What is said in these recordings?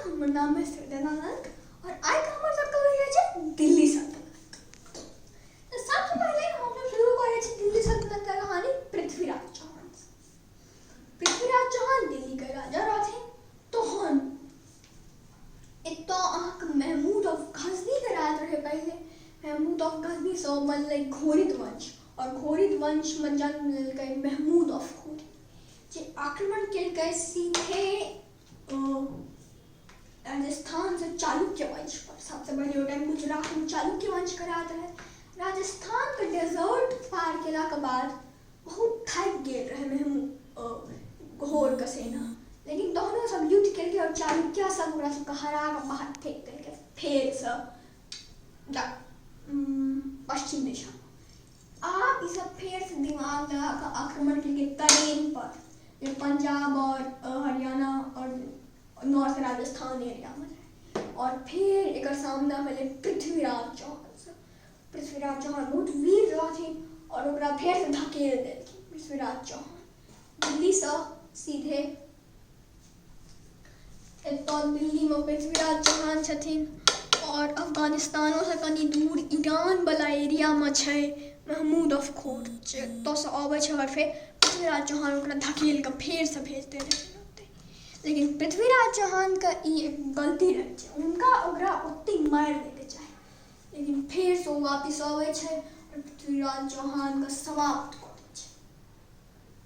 हमर नाम है सृजना नंद और आइ के हमर सबके विषय छै दिल्ली सल्तनत। तऽ सबसँ पहिले हम शुरू करै छी दिल्ली सल्तनत के कहानी पृथ्वीराज चौहान से। पृथ्वीराज चौहान दिल्ली के राजा रहथिन। तहन एतऽ अहाँके महमूद ऑफ गजनी के राज रहै। पहिले महमूद ऑफ गजनी सँ बनलै घोरिद वंश और घोरिद वंश मे जन्म लेलकै महमूद ऑफ घोरी, जे आक्रमण केलकै सीधे राजस्थान से चालुक्य वंश पर। सबसे पहिले ओ टाइम गुजरात में चालुक्य वंश के राज रहै। राजस्थान के डेजर्ट पार केला के बाद बहुत थाकि गेल रहै महमूद घोर के सेना, लेकिन तहनो सब युद्ध केलकै और चालुक्य सब ओकरा सबके हरा कऽ बाहर फेंक देलकै फेरसँ पश्चिम दिशा। आब ई सब फेरसँ दिमाग लगा कऽ आक्रमण केलकै तरेन पर, जे पंजाब और हरियाणा और नॉर्थ राजस्थान एरियामे रहै। और फेर एकर सामना भेलै पृथ्वीराज चौहानसँ। पृथ्वीराज चौहान बहुत वीर रहथिन और ओकरा फेरसँ धकेल देलखिन पृथ्वीराज चौहान दिल्लीसँ सीधे एतऽ। दिल्लीमे पृथ्वीराज चौहान छथिन और अफगानिस्तानोसँ कनि दूर ईरानवला एरियामे छै महमूद ऑफ घोर, जे एतऽसँ अबै छै और फेर पृथ्वीराज चौहान ओकरा धकेल कऽ फेरसँ भेज दै छथिन ओतै। लेकिन पृथ्वीराज चौहानके ई एक गलती रहै छै, हुनका ओकरा ओतहि मारि दैके चाही, लेकिन फेरसँ ओ वापिस अबै छै आओर पृथ्वीराज चौहानके समाप्त कऽ दै छै।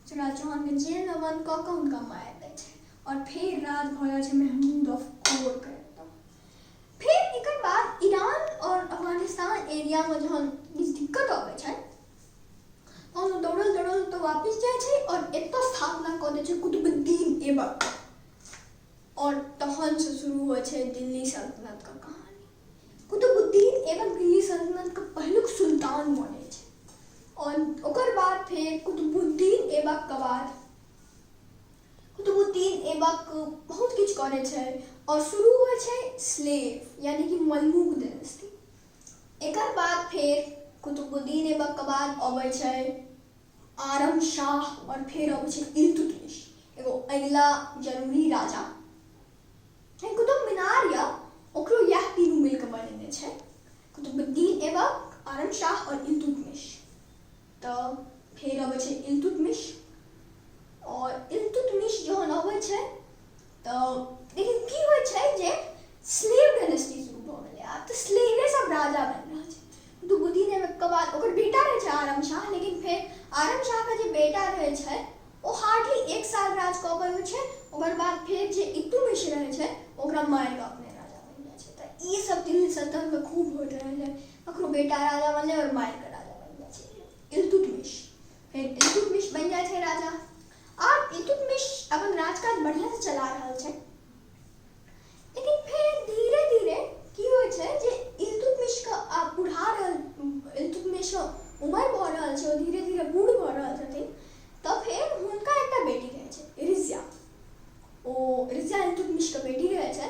पृथ्वीराज चौहानके जेलमे बन्द कऽ कऽ हुनका मारि दै छै आओर फेर राज भऽ जाइ छै महमूद ऑफ घोरके। फेर एकर बाद ईरान आओर अफगानिस्तान एरियामे जहन किछु दिक्कत अबै छै तहन ओ दौड़ल दौड़ल तऽ वापिस जाइ छै आओर एतऽ स्थापना कऽ दै छै कुतुबुद्दीन ऐबक और तहनसँ शुरू होइ छै दिल्ली सल्तनतके कहानी। कुतुबुद्दीन ऐबक दिल्ली सल्तनतके पहिलुक सुल्तान बनै छै और ओकर बाद फेर कुतुबुद्दीन ऐबकके बाद कुतुबुद्दीन ऐबक बहुत किछु करै छै और शुरू होइ छै स्लेव यानी कि मलमूक डायनेस्टी। एकर बाद फेर कुतुबुद्दीन ऐबकके बाद अबै छै आरम शाह और फेर अबै छै इल्तुतमिश, एगो अगिला जरूरी राजा। कुतुब मीनार यऽ ओकरो इएह तीनू मिलके बनेने छै, कुतुबुद्दीन ऐबक, आरम शाह और इल्तुतमिश। तऽ फेर अबै छै इल्तुतमिश और इल्तुतमिश जहन अबै छै तऽ लेकिन की होइ छै जे स्लेव डायनेस्टी शुरू भऽ गेलै। आब तऽ स्लेवे सब राजा बनि रहल छै। कुतुबुद्दीन ऐबकके बाद ओकर बेटा रहै छै आरम शाह, लेकिन फेर आरम शाहके जे बेटा रहै छै ओ हार्डली एक साल राज कऽ पबै छै। ओकर बाद फेर जे इल्तुतमिश रहै छै ओकरा मारि कऽ अपने राजा बनि जाइ छै। तऽ ई सब दिल्ली सल्तनतमे खूब होइत रहै छै, ककरो बेटा राजा बनलै आओर मारि कऽ राजा बनि जाइ छै इल्तुतमिश। फेर इल्तुतमिश बनि जाइ छै राजा। आब इल्तुतमिश अपन राजकाज बढ़िआँसँ चला रहल छै, लेकिन फेर धीरे धीरे की होइ छै जे इल्तुतमिशके आब बुढ़ा रहल, इल्तुतमिश उमर भऽ रहल छै, ओ धीरे धीरे बूढ़ भऽ रहल छथिन। तऽ फेर हुनका एकटा बेटी रहै छै रिजिया। ओ रिजिया इल्तुतमिशके बेटी रहै छै।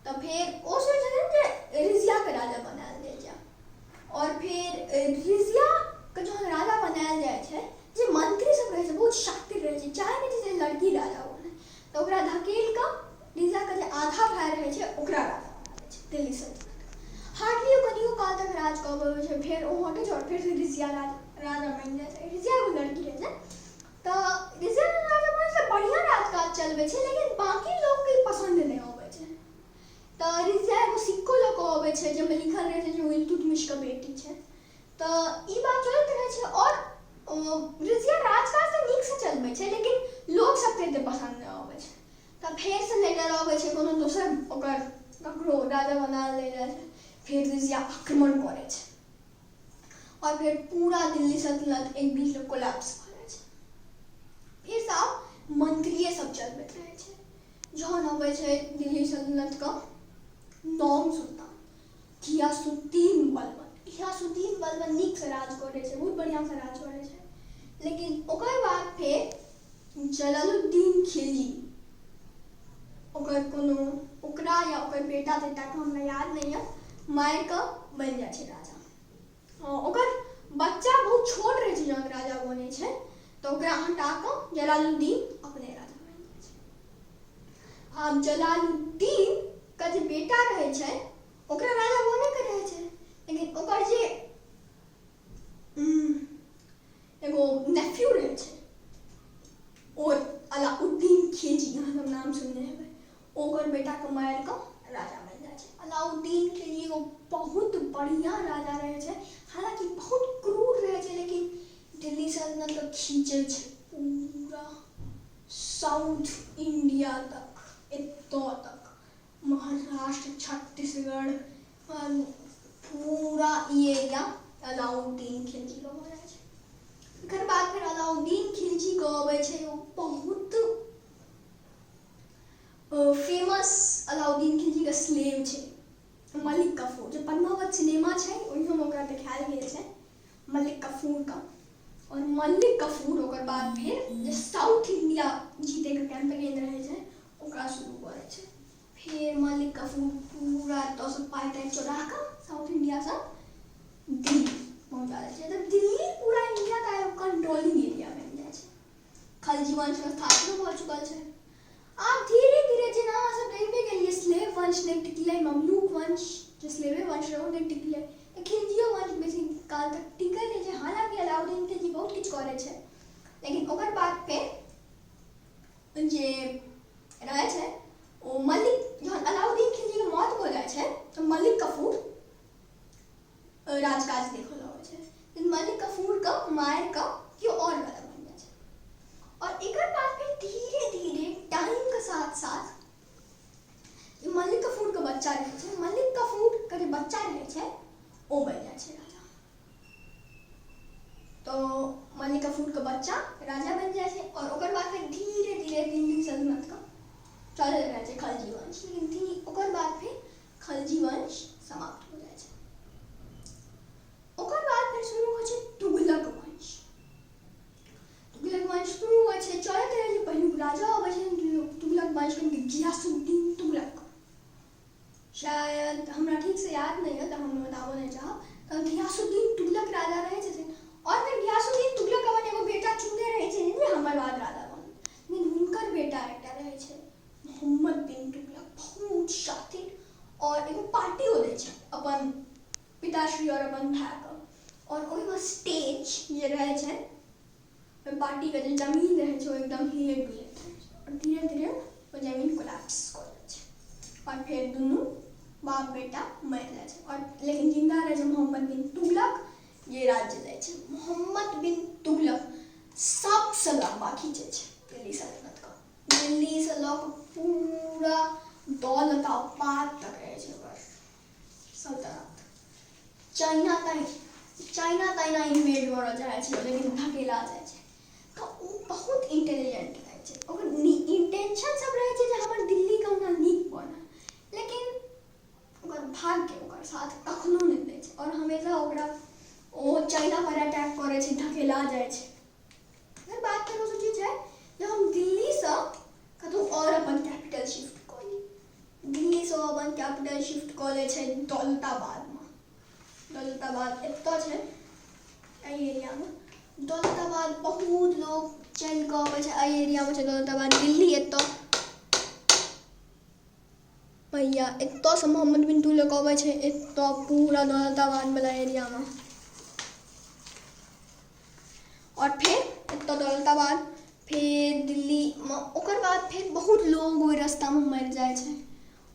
तऽ फेर ओ सोचै छथिन जे रिजियाके राजा बनायल जाय जाय और फेर रिजियाके जहन राजा बनायल जाइ छै, जे मंत्री सब रहै छै बहुत शातिर रहै छै, चाहै नहि छै जे लड़की राजा बने, तऽ ओकरा धकेल कऽ रिजियाके जे आधा भाय रहै छै ओकरा राजा बना दै छै दिल्ली सल्तनत। हार्डली ओ कनियो काल तक राज कऽ पबै छै, फेर ओ हटै छै और फेर से रिजिया राजा बनि जाइ छै। रिजिया एगो लड़की रहै छै। तऽ रिजिया राजा बनै छै, बढ़िआँ राजकाज चलबै छै, लेकिन बाँकी लोकके ई पसन्द नहि अबै छै। तऽ रिजिया एगो सिक्को लऽ कऽ अबै छै जाहिमे लिखल रहै छै जे ओ इल्तुतमिशके बेटी छै। तऽ ई बात चलैत रहै छै और रिजिया राजकाज तऽ नीकसँ चलबै छै, लेकिन लोक सबके एते पसन्द नहि अबै छै। तऽ फेरसँ लेटर अबै छै, कोनो दोसर ओकर ककरो राजा बनायल जाइ छै। फेर रिजिया आक्रमण करै छै और फेर पूरा दिल्ली सल्तनत एक बीचमे कोलैप्स भऽ जाइ छै। फेरसँ आब मंत्रिए सब चलबैत रहै छै। जहन अबै छै दिल्ली सल्तनतके नौम सुल्तान घियासुद्दीन बलबन। घियासुद्दीन बलबन नीकसँ राज करै छै, बहुत बढ़िआँसँ राज करै छै, लेकिन ओकर बाद फेर जलालुद्दीन खिलजी ओकर कोनो ओकरा या ओकर बेटा तेटाके हमरा याद नहि यऽ, मारि कऽ बनि जाइ छै राजा। ओकर बच्चा बहुत छोट रहै छै जहन राजा बनै छै, तऽ ओकरा हटा कऽ जलालुद्दीन अपने राजा बनि जाइ छै। आब जलालुद्दीन के जे बेटा रहै छै ओकरा राजा बनैके रहै छै, लेकिन ओकर जे एगो नेफ्यू रहै छै ओ अलाउद्दीन खिलजी, अहाँ सब नाम सुनने हेबै, ओकर बेटाके मारि कऽ राजा बनि जाइ छै। अलाउद्दीन खिलजी एगो बहुत बढ़िआँ राजा रहै छै, हालाँकि बहुत क्रूर रहै छै, लेकिन दिल्ली सल्तनतके खींचै छै पूरा साउथ इंडिया तक, एतऽ तक महाराष्ट्र, छत्तीसगढ़, पूरा ई एरिया अलाउद्दीन खिलजीके भऽ जाइ छै। एकर बाद फेर अलाउद्दीन खिलजीके अबै छै ओ बहुत फेमस अलाउद्दीन खिलजीके स्लेव छै मलिक कफूर, जे पद्मावत सिनेमा छै ओहियोमे ओकरा देखायल गेल छै मलिक कफूरके। आओर मलिक कफूर ओकर बाद फेर जे साउथ इंडिया जीतैके कैंपेन रहै छै ओकरा शुरू करै छै। फेर मलिक कफूर पूरा एतऽसँ पाइ ताइ चोरा कऽ साउथ इंडियासँ दिल्ली पहुँचा दै छै। तऽ दिल्ली पूरा इंडियाके एगो कंट्रोलिंग एरिया बनि जाइ छै। खलजी वंशके स्थापना भऽ चुकल छै। आब धीरे धीरे जेना अहाँ सब देखबे केलियै स्लेव वंश नहि टिकलै, ममलूक वंश जे स्लेवे वंश रहै ओ नहि टिकलै, तऽ खिलजियो वंश बेसी काल तक टिकै नहि छै। हालाँकि अलाउद्दीन खिलजी बहुत किछु करै छै, लेकिन ओकर बाद फेर जे रहै छै ओ मलिक, जहन अलाउद्दीन खिलजीके मौत भऽ जाइ छै तऽ मलिक कफूर राजकाज देखऽ लगै छै, लेकिन मलिक कफूरके मारि कऽ केओ आओर राजा बनि जाइ छै। आओर एकर बाद फेर धीरे धीरे टाइमके साथ साथ ई मलिक कफूरके बच्चा रहै छै, मलिक कफूरके जे बच्चा रहै छै ओ बनि जाइ छै राजा। तऽ मलिक कफूरके बच्चा राजा बनि जाइ छै। आओर ओकर बाद फेर धीरे धीरे दिल्ली सल्तनतके चलैत रहै छै खलजी वंश, लेकिन ओकर बाद फेर खलजी वंश समाप्त हो जाइ छै। ओकर बाद फेर शुरू होइ छै तुगलक वंश। तुगलक वंश शुरू होइ छै, चलैत रहै छै, पहिलुक राजा अबै छै तुगलक वंशके गियासुद्दीन तुगलक, शायद हमरा ठीकसँ याद नहि यऽ तऽ हम बताबऽ नहि चाहब। तऽ गियासुद्दीन तुगलक राजा रहै छथिन आओर फेर गियासुद्दीन तुगलक अपन एगो बेटा चुनने रहै छै जे हमर बाद राजा बनत, लेकिन हुनकर बेटा एकटा रहै छै मोहम्मद बिन तुगलक, बहुत शातिर, आओर एगो पार्टियो दै छै अपन पिताश्री आओर अपन भायके, आओर ओहिमे स्टेज जे रहै छै ओहि पार्टीके जे जमीन रहै छै ओ एकदम हिलैत डुलैत रहै छै आओर धीरे धीरे ओ जमीन कोलैप्स कऽ जाइ छै आओर फेर दुनू बाप बेटा मरि जाइ छै। आओर लेकिन जिन्दा रहै छै मोहम्मद बिन तुगलक जे राज्य लै छै। मोहम्मद बिन तुगलक सबसँ लम्बा खींचै छै दिल्ली सल्तनतके, दिल्लीसँ लऽ कऽ पूरा दौलताबाद तक रहै छै ओकर सल्तनत। चाइना ताइ चाइना ताइना इन्वेड करऽ चाहै छै लेकिन धकेला जाइ छै। तऽ ओ बहुत इंटेलिजेंट रहै छै, ओकर इंटेंशन सब रहै छै जे हमर दिल्ली कहुना नीक बनय, लेकिन ओकर भाग्य ओकर साथ कखनो नहि दै छै आओर हमेशा ओकरा ओ चाइना पर अटैक करै छै, धकेला जाइ छै। एकर बाद फेर ओ सोचै छै जे हम दिल्लीसँ कतहु आओर अपन कैपिटल शिफ्ट कऽ ली। दिल्लीसँ ओ अपन कैपिटल शिफ्ट कऽ लै छै दौलताबादमे। दौलताबाद एतऽ छै एहि एरियामे। दौलताबाद बहुत लोक चलि कऽ अबै छै, एहि एरियामे छै दौलताबाद। दिल्ली एतऽ भैया एतऽसँ मोहम्मद बिन तुगलक अबै छै एतऽ पूरा दौलताबाद वाला एरियामे, आओर फेर एतऽ दौलताबाद, फेर दिल्लीमे। ओकर बाद फेर बहुत लोग ओहि रास्तामे मरि जाइ छै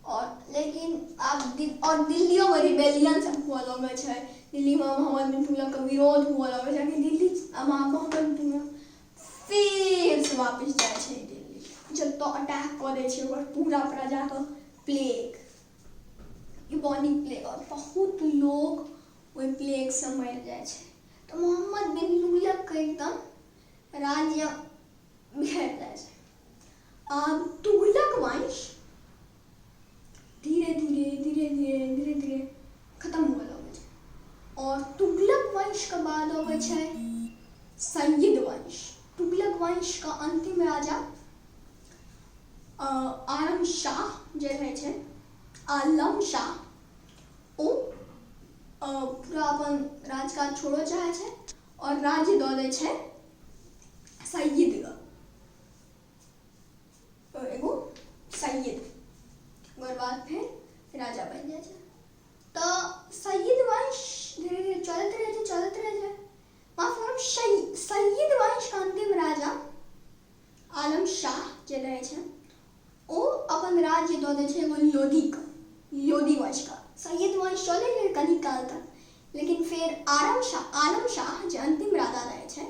आओर लेकिन आब आओर दिल्लियोमे रिबेलियन सब हुअ लगै छै। दिल्लीमे मोहम्मद बिन तुगलकके विरोध हुअ लगै छै। दिल्ली मोहम्मद बिन तुगलक फेरसँ वापस जाइ छै दिल्ली, जतऽ अटैक कऽ दै छै ओकर पूरा प्रजाके प्लेग, यूबोनिक प्लेग, आओर बहुत लोग ओहि प्लेगसँ मरि जाइ छै। तऽ मोहम्मद बिन तुगलकके एकदम राज्य बिखरि जाइ छै। आब तुगलक वंश धीरे धीरे धीरे धीरे धीरे धीरे खतम हुअ लगै छै आओर तुगलक वंशके बाद अबै छै सैयद वंश। तुगलक वंशके अंतिम राजा आलम शाह जे रहै छै, आलम शाह, ओ पूरा अपन राजकाज छोड़ऽ चाहै छै आओर राज्य दऽ दै छै सैयदके, एगो सैयद। ओकर बाद फेर राजा बनि जाइ छै। तऽ सैयद वंश धीरे धीरे चलैत रहै छै, चलैत रहै छै। माफ करब, सैयद वंशके अन्तिम राजा आलम शाह जे रहै छै, ओ अपन राज्य दऽ दै छै एगो लोधीके, लोधी वंशके। सैयद वंश चलै रहै कनी काल तक, लेकिन फेर आलम शाह जे अन्तिम राजा रहै छै,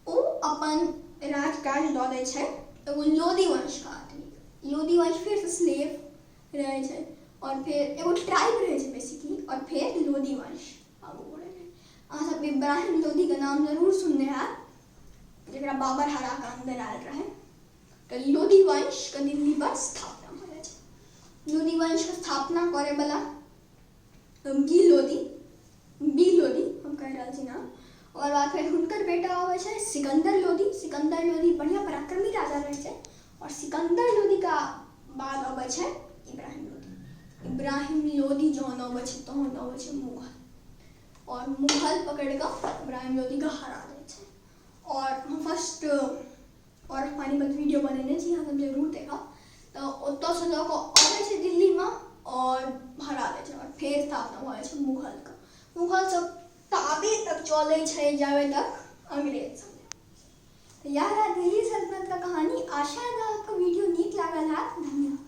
ओ अपन राजकाज दऽ दै छै एगो लोधी वंशके आदमीके। लोधी वंश फेरसँ स्लेव रहै छै आओर फेर एगो ट्राइब रहै छै बेसिकली, आओर फेर लोधी वंश आगू बढ़ै छै। अहाँसभ इब्राहिम लोधीके नाम जरूर सुनने हैब, जकरा बाबर हरा कऽ अन्दर आयल रहै। तऽ लोधी वंशके दिल्ली पर स्थापना भऽ जाइ छै। लोधी वंशके स्थापना करैवला बी लोधी, बी लोधी हम कहि रहल छी नाम। ओकर बाद फेर हुनकर बेटा अबै छै सिकंदर लोधी। सिकंदर लोधी बढ़िआँ पराक्रमी राजा रहै छै, आओर सिकंदर लोधीके बाद अबै छै इब्राहिम लोधी। इब्राहिम लोधी जहन अबै छै तहन अबै छै मुगल, आओर मुगल पकड़ि कऽ इब्राहिम लोधीके हरा दै छै। आओर हम फर्स्ट आओर पानीपत वीडियो बनेने छी, अहाँ सब जरूर देखब। तऽ ओतऽसँ लऽ कऽ अबै छै दिल्लीमे आओर हरा दै छै, आओर फेर स्थापना भऽ जाइ छै मुगलके। मुगल सब ताबे तक चलै छै जाबे तक अंग्रेज सब। तऽ इएह रहै दिल्ली सल्तनतके कहानी। आशा है अहाँके वीडियो नीक लागल हैत। धन्यवाद।